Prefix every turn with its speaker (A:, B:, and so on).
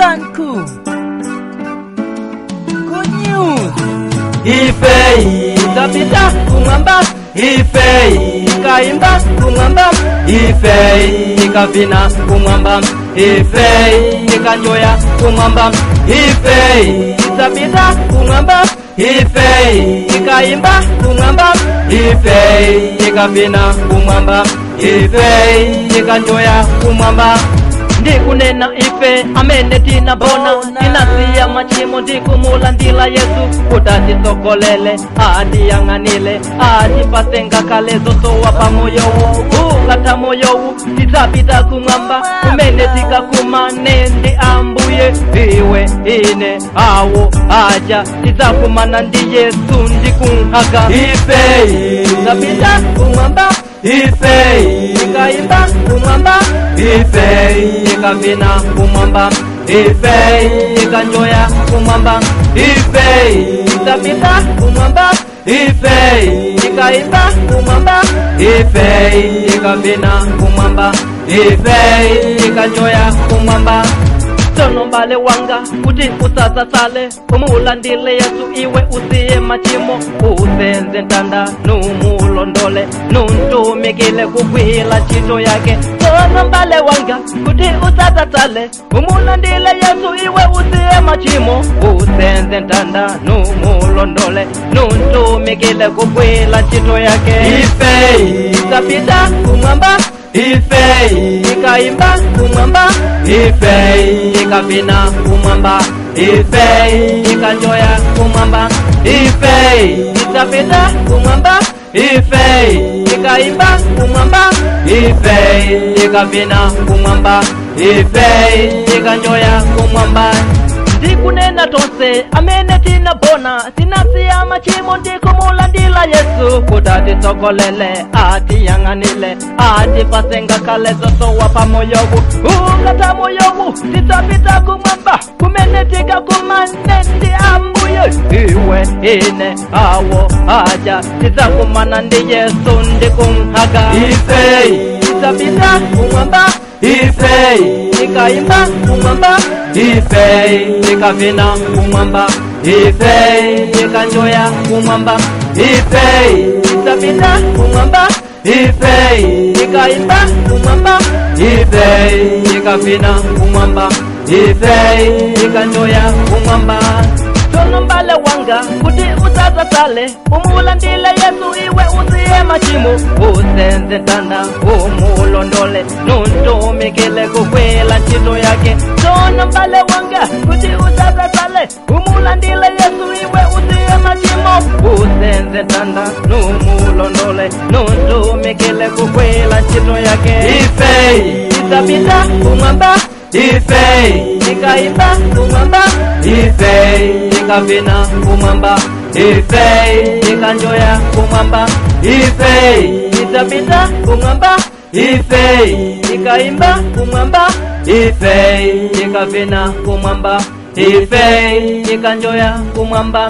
A: Zanku. Good news.
B: Ife
A: Tapita kumwamba,
B: ife
A: ikaimba kumwamba,
B: ife
A: ikavina kumwamba,
B: ife
A: ikanjoya kumwamba,
B: ife
A: tapita kumwamba,
B: ife
A: ikaimba kumwamba,
B: ife
A: ikavina kumwamba,
B: ife
A: ikanjoya kumwamba. Ndikunena ife amene tinabona tinasiya machimo ndikumulandila Yesu kuti atitsokolele atiyang'anile atipase ngakhale zosowa pamoyowu ukatha moyowu tidzapita kumwamba kumene tikakumane ndi Ambuye. Iwe ine awo aja tidzakumana ndi Yesu ndikunhaka.
B: Ife
A: Tidzapita kumwamba,
B: ife
A: tikaimba kumwamba,
B: ife
A: tikavina kumwamba,
B: ife
A: tikanjoya kumwamba,
B: ife
A: tidzapita kumwamba,
B: ife
A: tikaimba kumwamba,
B: ife
A: tikavina kumwamba,
B: ife
A: tikanjoya kumwamba. Tsono mbale wanga kuti usatsale umulandile Yesu iwe usiye machimo usenze ntanda numulondole nuntumikile kugwila ntchito yake. Tsono mbale wanga kuti usatsale umulandile Yesu iwe usiye machimo usenze ntanda numulondole nuntumikile kugwila ntchito yake.
B: Ife
A: Tapita kumwamba,
B: ife
A: tikaimba kumwamba,
B: ife
A: tikavina kumwamba,
B: ife
A: tikanjoya kumwamba,
B: ife
A: tidzapita kumwamba,
B: ife
A: tikaimba kumwamba,
B: ife
A: tikavina kumwamba,
B: ife
A: tikanjoya kumwamba. Ndikunena tonse amene tinabona tinasiya machimo ndikumulandila Yesu kuti atitsokolele atiyang'anile atipase ngakhale zosowa pamoyowu ukatha moyowu tidzapita kumwamba kumene tikakumane ndi Ambuye. Iwe ine awo aja tidzakumana ndi Yesu ndikunhaka.
B: Ife
A: Tidzapita kumwamba,
B: ife
A: tikaimba kumwamba,
B: ife
A: tikavina kumwamba,
B: ife
A: tikanjoya kumwamba,
B: ife
A: tidzapita kumwamba,
B: ife
A: tikaimba kumwamba,
B: ife
A: tikavina kumwamba,
B: ife
A: tikanjoya kumwamba. Tsono mbale wanga kuti usatsale umulandile Yesu iwe usiye machimo usenze ntanda umulondole nuntumikile kugwila ntchito yake. Tsono mbale wanga kuti usatsale umulandile Yesu iwe usiye machimo usenze ntanda numulondole nuntumikile kugwila ntchito yake.
B: Ife
A: Tidzapita kumwamba,
B: ife
A: tikaimba kumwamba,
B: ife
A: tikavina kumwamba,
B: ife
A: tikanjoya kumwamba,
B: ife
A: tidzapita kumwamba,
B: ife
A: tikaimba kumwamba,
B: ife
A: tikavina kumwamba,
B: ife
A: tikanjoya kumwamba.